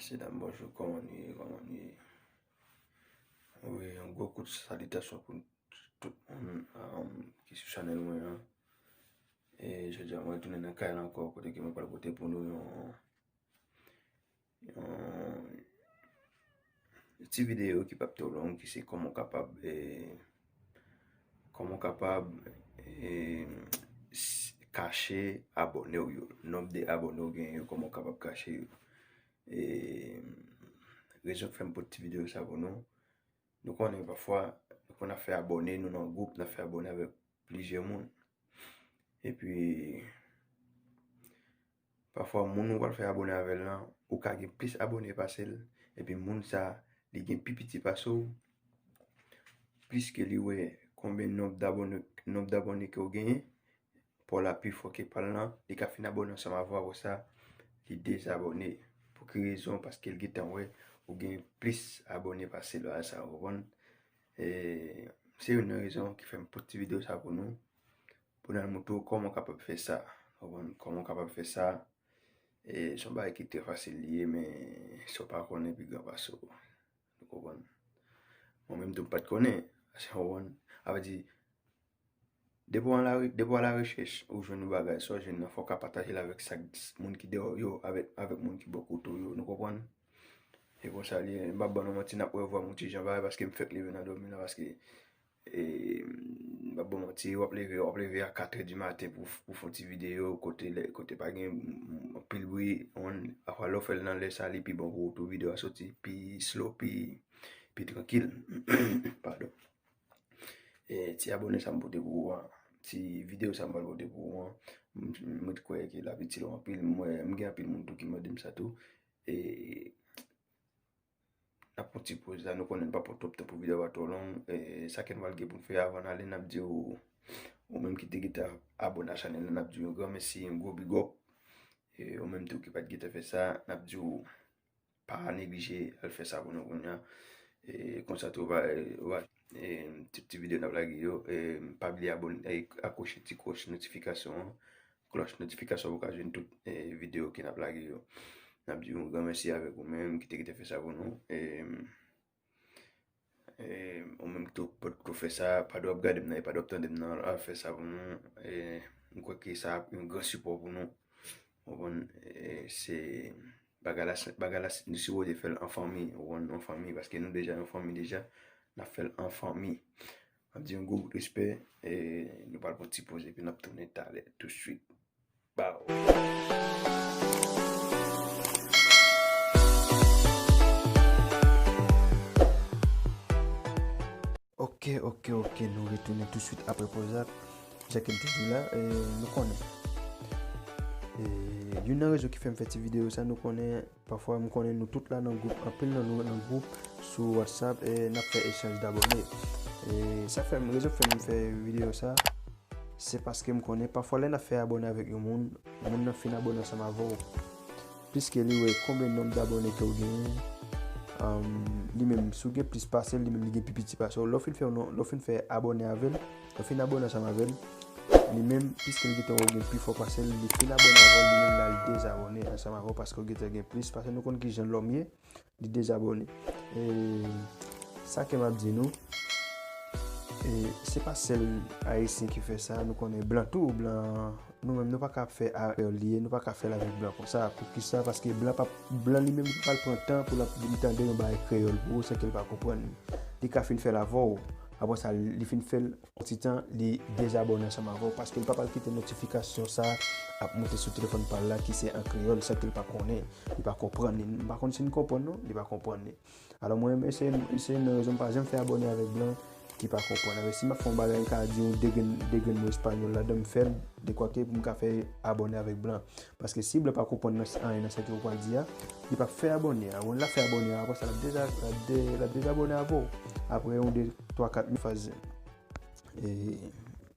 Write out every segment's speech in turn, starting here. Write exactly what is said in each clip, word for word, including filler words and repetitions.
Mesye dam, bonjou, kòman nou ye, kòman nou ye? Wi, yon gwo kout salitasyon pou tout moun um, ki sou chanèl mwen an. E jodi a, mwen retounen nan kay la ankò, kote ke mwen pral pote pou nou yon, yon ti videyo ki p ap twò long, ki se kòman w kapab, e, kòman w kapab, e, s- kache abòne w yo. Nonb de abòne w genyen yo, kòman w kapab kache yo. E, rezon k fè m pote ti videyo sa pou nou, nou konnen pafwa, nou konn ap fè abòne, nou nan gwoup, n ap fè abòne avèk plizyè moun. Epi, pafwa, moun ou pral fè abòne avè l lan, ou ka gen plis abòne pase l. Epi, moun sa, li gen pi piti pase w. Pliske li wè konbyen nonb dabòne, nonb dabòne ke w genyen, pa w la pi fò ke pa l lan, li ka fin abòne ansanm avè w, apre sa, li dezabòne. Pou ki rezon? Paske l gentan wè ou gen plis abòne pase l, bagay sa, w konprann? E, se youn nan rezon ki fè m pote ti videyo sa pou nou, pou n al montre w kòman w kapab fè sa. W konprann? Kòman w kapab fè sa? E, se yon bagay ki trè fasil li ye, men si w pa konnen, pi gran pase w. Ou konprann? Mwen menm tou, m pa t konnen. Paske, w konprann? Sa vle di, depi w a la, depi w a la rechèch, ou jwenn yon bagay, sa w jwenn nan, fò w ka pataje l avèk sa, moun ki deyò yo, avèk, avèk moun ki bò kote w yo, nou konprann? E konsa li ye, m p ap ban nou manti, n ap wè vwa m yon ti jan bagay, paske m fèk leve nan dòmi la, paske, e, m p ap ban manti, w ap leve, w ap leve a katrè di maten pou, pou fè yon ti videyo, kote, lè, kote pa gen anpil bri, w konprann? Afwa lè w fè l nan lè sa, li pi bon pou ou tou, videyo a soti pi slow, pi, pi trankil. Padon. E, ti abòne sa m pote pou ou an, ti videyo sa m pral pote pou ou an, m, m kwè ke l ap itil ou anpil. M wè, m gen anpil moun tou ki mande m sa tou. E, n ap pran ti poz la, nou konnen n pa pran twòp tan pou videyo a pa twò long. E, sa ke n pral gen pou n fè avan n ale, n ap di w, ou menm ki te gentan abòne a chanèl la, n ap di w yon gran mèsi, yon gwo big up. E, ou menm tou ki pa t gentan fè sa, n ap di w, pa neglije al fè sa pou nou kounye a. E, konsa tou, w va, w va, e, ti, ti videyo n ap lage yo, e, pa bliye abòne, e, akwoche ti klòch notifikasyon an, klòch notifikasyon pou w ka jwenn tout, e, videyo ke n ap lage yo. N ap di yon gran mèsi avèk ou menm ki te kite fè sa pou nou. E, e, ou menm ki tou, potko fè sa, pa dwe ap gade m nan, e pa dwe ap tande m nan, al fè sa pou nou. E, m kwè ke sa ap yon gran sipò pou nou. Ou konprann? E, se bagay la, bagay la, nou sipoze fè l an fanmi, ou konprann, an fanmi, paske nou deja yon fanmi deja, n ap fè l an fanmi. N ap di yon gwo bout respè, e nou pral pran ti poz epi n ap tounen talè, tou swit. Baw. Ok, ok, ok, nou retounen tou swit apre poz la. Jan ke m te di w la, e, nou konnen. E, youn nan rezon ki fè m fè ti videyo sa, nou konnen, pafwa m konnen nou tout la nan gwoup, anpil nan nou nan gwoup sou WhatsApp, e n ap fè echanj dabòne. E sa fè m, rezon fè m fè videyo sa, se paske m konnen pafwa lè n ap fè abòne avèk yon moun, moun nan fin abòne ansanm avè w. Pliske li wè konbyen nonb dabòne ke w genyen, um, li menm, si w gen plis pase l, li menm li gen pi piti pase w. Lè w fin fè, lè w fin fè abòne avè l, lè w fin abòne ansanm avè l, li menm, pliske li gentan wè w gen pi fò pase l, li fin abòne avè w, li menm l al dezabòne ansanm avè w paske w gentan gen plis, paske nou konn ki jan lòm ye, li dezabòne. E sa ke m ap di nou, e se pa sèl Ayisyen ki fè sa, nou konnen blan tou, blan, nou menm nou pa ka fè a kreyòl li ye, nou pa ka fè l avèk blan konsa. Poukisa? Paske blan pa, blan li menm li pa pral pran tan pou l ap vin tande yon bagay kreyòl pou ou san ke l pa konprann li. Li ka fin fè l avè w, apre sa li fin fè l yon ti tan, li dezabòne ansanm avè w, paske li pa pral kite notifikasyon sa ap monte sou telefòn pa l la ki se an kreyòl, san ke l pa konnen, li pa konprann li. M pa konn si n konprann non, li pa konprann li. Alò mwen menm, se, se youn nan rezon m pa janm fè abòne avèk blan ki pa konprann. Alò si m ap fè yon bagay, m ka di yon de grenn, de grenn mo espanyòl ladan, m fè l, dekwa ke pou m ka fè abòne avèk blan. Paske si blan pa konprann nan, anyen nan sa ke ou pral di a, li p ap fè abòne a. Bon, l ap fè abòne a, apre sa, l ap deza, l ap de, l ap dezabòne avè w. Apre yon, de, twa, kat minit faz, e,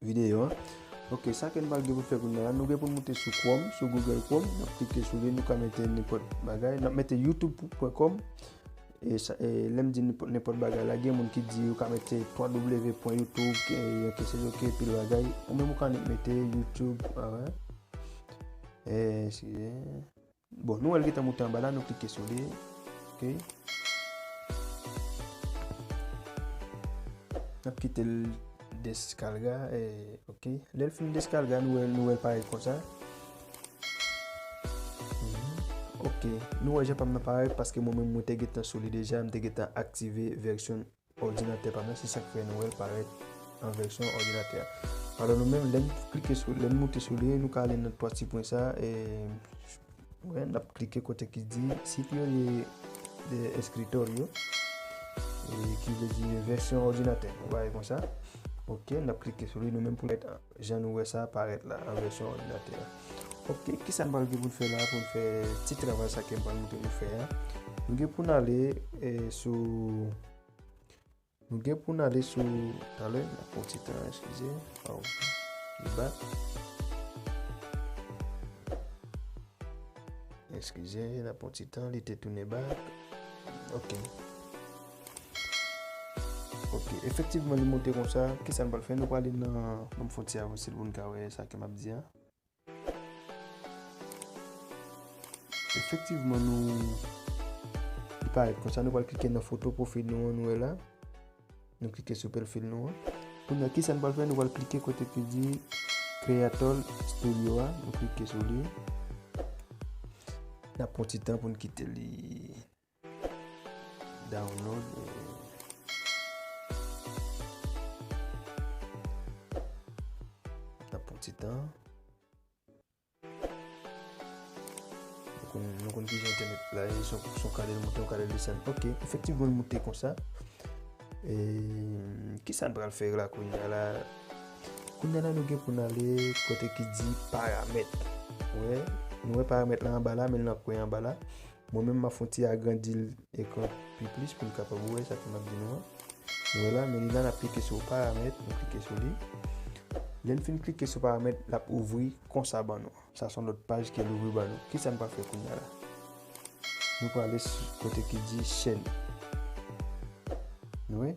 videyo an. Ok, sa ke n pral gen pou fè kounye a la, nou gen pou n moute sou Chrome, sou Google Chrome, n ap klike sou li, nou ka mete nenpòt bagay, n ap mete youtube pwen kòm. E sa, e lè m di nenpòt, nenpòt bagay la, gen moun ki di yo ka mete twa w w pwen youtube, e, ke se yo ke pil bagay. Ou menm ou ka mete youtube, a wè. E, eskize. Bon, nou wè l gentan moute anba la, nou klike sou li. N ap kite l deskalga, eh, ok. Lè l fin deskalga, nou wè, nou wè l parèt konsa. Mhm. Ok, nou wè jan pa m nan parèt paske mwen menm mwen te gentan sou li deja, m te gentan aktive vèsyon òdinatè pa m nan, se sa k fè nou wè l parèt an vèsyon òdinatè. Alò nou menm, lè n klike sou, lè n moute sou li, nou ka ale nan twa ti pwen sa, e, wè, n ap klike kote ki di Superiore de Escritorio, e, ki vle di vèsyon òdinatè, yon bagay konsa. Ok, n ap klike sou li nou menm pou l wè jan nou wè sa parèt la, an vèsyon òdinatè a. Ok, kisa n pral gen pou n fè la, pou n fè ti travay sa ke m pral montre nou fè a? Nou gen pou n ale, e, sou Nou gen pou n ale sou, talè, n ap pran ti tan, eskize. Oh, li back. Eskize, n ap pran ti tan, li te tounen back. Ok. Ok, efektivman, li monte konsa. Kisa n pral fè? Nou prale nan, ban m fè yon ti avanse l pou n ka wè sa ke m ap di a. Efektivman, nou, li parèt konsa. Nou pral klike nan foto pwofil nou an, nou wè la. Nou klike sou pwofil nou an. Kounye a, kisa n pral fè? Nou pral klike kote ki di Creator Studio a. Nou klike sou li. N ap pran ti tan pou n kite li download, eh. N ap pran ti tan. Nou konn, nou konn kijan entènèt la ye, se yon, se yon kale l monte, yon kale l desann. Ok, efektivman, l monte konsa. E, kisa n pral fè la kounye a la? Kounye a la, nou gen pou n ale kote ki di paramèt. Wè, nou wè paramèt la anba la, men l nan kwen anba la. Mwen menm, m ap fè yon ti agrandi l ekran pi plis pou n kapab wè sa ke m ap di nou an. Nou wè la, men li la, n ap klike sou paramèt, nou klike sou li. Lè n fin klike sou paramèt, l ap ouvri konsa ban nou. Sa se yon lòt paj ke l ouvri ban nou. Kisa n pral fè kounye a la? Nou pral ale sou kote ki di chèn. Nou wè?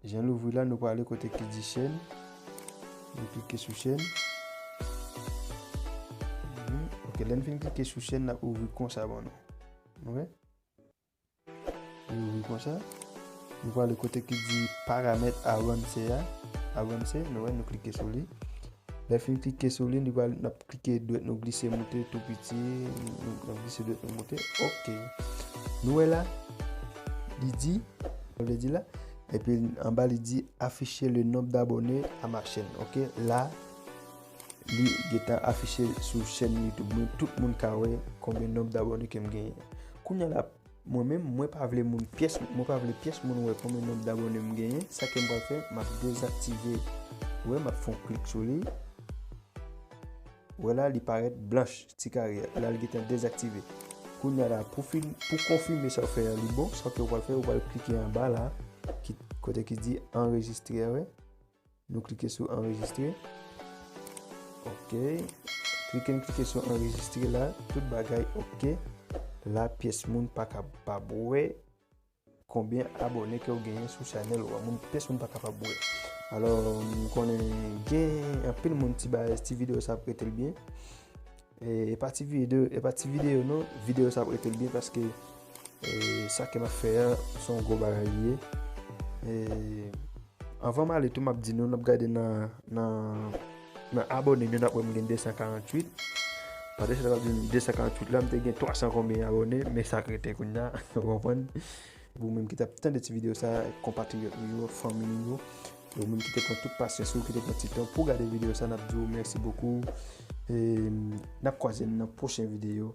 Jan l ouvri la, nou prale kote ki di chèn. Nou klike sou chèn. Mhm. Ok, lè n fin klike sou chèn, l ap ouvri konsa ban nou. Nou wè? Li ouvri konsa. Nou prale kote ki di paramèt avanse a. Avanse, nou wè, nou klike sou li. Lè fin klike sou li, li pral, n ap klike dwèt nou glise moute tou piti, n ap glise dwèt nou moute. Ok. Nou wè la, li di, sa vle di la, epi anba li di afficher le nombre d'abonnés à ma chaîne. Ok, la, li gentan afiche sou chèn YouTube mwen, tout moun ka wè konbyen nonb dabòne ke m genyen. Kounye a la, mwen menm, mwen pa vle moun pyès, mwen pa vle pyès moun wè konbyen nonb dabòne m genyen. Sa ke m pral fè, m ap dezaktive. Ou wè, m ap fè yon klik sou li. Ou wè la, li parèt blanch, ti kare a. La, li gentan dezaktive. Kounye a la, pou fin, pou konfime sa w fè a, li bon, sa ke w pral fè, ou pral klike anba la, ki, kote ki di anrejistre a, wè. Nou klike sou anrejistre. Ok. Klike, n klike sou anrejistre la. Tout bagay ok. La, pyès moun pa kapab wè konbyen abòne ke w genyen sou chanèl ou a. Moun, pyès moun pa kapab wè. Alò, m konnen gen anpil moun ti bagay, ti videyo sa ap rete l byen. E, e pa ti videyo, e pa ti videyo non, videyo sa ap rete l byen paske, e, sa ke m ap fè a, se yon gwo bagay li ye. E, anvan m ale tou, m ap di nou, n ap gade nan, nan, nan abòne nou, n ap wè m gen de san karanntuit. Paske sa m ap di nou, de san karanntuit la, m te gen twa san konbyen abòne, men sa k rete kounye a, ou konprann? Ou menm ki t ap tande ti videyo sa, konpatriyòt nou yo, fanmi nou yo, ou menm ki te pran tout pasyans ou, ki te pran ti tan pou gade videyo sa, n ap di w mèsi bokou. E, n ap kwaze nan pwochen videyo.